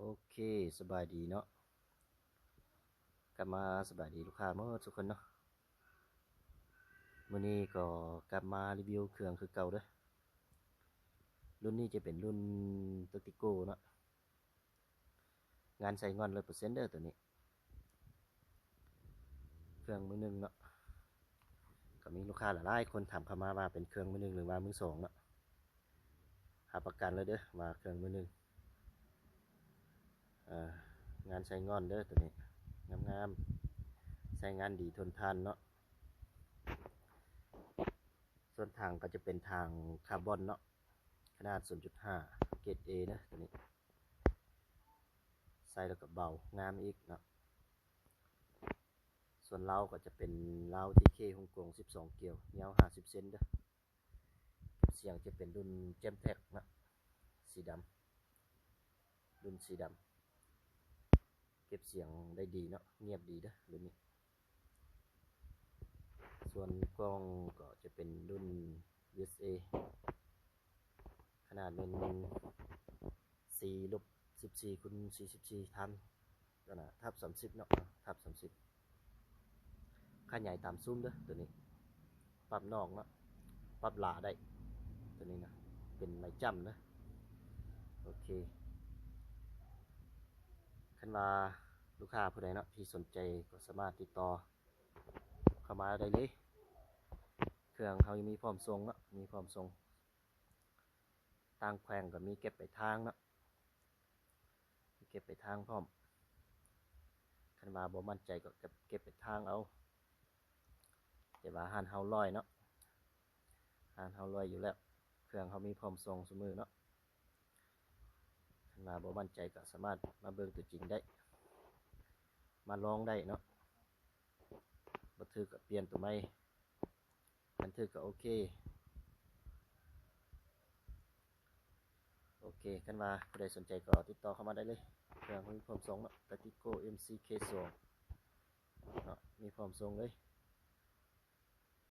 ໂອເຄ ສະບາຍດີເນາະ ກັບມາສະບາຍດີລູກຄ້າໝົດທຸກຄົນເນາະ. ມື້ນີ້ກໍກັບມາຣີວິວເຄື່ອງຄືເກົ່າເດີ້. ລຸ້ນນີ້ຈະເປັນລຸ້ນ Tactico ເນາະ, ງານໃສ່ງ່ອນຮ້ອຍເປີເຊັນເດີ້ໂຕນີ້. ເຄື່ອງມືໜຶ່ງເນາະ, ກໍມີລູກຄ້າຫຼາຍໆຄົນຖາມເຂົ້າມາວ່າເປັນເຄື່ອງມືໜຶ່ງ ຫຼືວ່າມືສອງເນາະ. ຮັບປະກັນເລີຍເດີ້ວ່າເຄື່ອງມືໜຶ່ງ ເອີ ງານໃສ່ງ່ອນເດີ້ໂຕນີ້ ງາມໆ ໃຊ້ງານດີທົນທານເນາະ. ສ່ວນຖັງກໍຈະເປັນຖັງຄາບອນເນາະ, ຂະໜາດສູນຈຸດຫ້າ ເກຣດ A ເດີ້ໂຕນີ້. ໃສ່ແລ້ວກໍເບົາ ງາມອີກເນາະ. ສ່ວນເລົາກໍຈະເປັນເລົາ TK ຮົງກົງ ສິບສອງກຽວ ຍາວຫ້າສິບເຊັນເດີ້. ເກັບສຽງຈະເປັນລຸ້ນ Jamtrax ເນາະ, ສີດຳ ລຸ້ນສີດຳ. ເກັບສຽງໄດ້ດີເນາະ, ງຽບດີເດີ້ລຸ້ນນີ້. ສ່ວນກ່ອງກໍຈະເປັນລຸ້ນ USA ຂະໜາດແມ່ນສີ່ລົບສິບສີ່ຄູນສີ່ສິບສີ່ ທາມ ອັນນະ ທັບສາມສິບເນາະ, ທັບສາມສິບ. ຂະຫຍາຍຕາມຊູມເດີ້ໂຕນີ້, ປັບນອກເນາະ, ປັບຫຼາໄດ້ໂຕນີ້ນະ, ເປັນໄມ້ຈ້ຳເດີ້. ໂອເຄ ຄັນວ່າລູກຄ້າຜູ້ໃດເນາະທີ່ສົນໃຈກໍສາມາດຕິດຕໍ່ເຂົ້າມາໄດ້ເລີຍ. ເຄື່ອງເຮົາຍັງມີພ້ອມສົ່ງເນາະ, ມີພ້ອມສົ່ງ. ຕ່າງແຂວງກໍມີເກັບປາຍທາງເນາະ, ມີເກັບປາຍທາງພ້ອມ. ຄັນວ່າບໍ່ໝັ້ນໃຈກໍເກັບ ເກັບປາຍທາງເອົາ. ແຕ່ວ່າຮ້ານເຮົາລອຍເນາະ, ຮ້ານເຮົາລອຍຢູ່ແລ້ວ, ເຄື່ອງເຮົາມີພ້ອມສົ່ງຊຸມື້ເນາະ. ຄັນວ່າບໍ່ໝັ້ນໃຈກໍສາມາດມາເບິ່ງຕົວຈິງໄດ້, ມາລອງໄດ້ເນາະ. ບໍ່ຖືກກໍປ່ຽນຕົວໃໝ່, ຄັນຖືກກໍໂອເຄ. ໂອເຄ ຄັນວ່າຜູ້ໃດສົນໃຈກໍຕິດຕໍ່ເຂົ້າມາໄດ້ເລີຍ. ເຄື່ອງມີພ້ອມສົ່ງເນາະ, Tactico MCK ສອງເນາະ, ມີພ້ອມສົ່ງເລີຍ.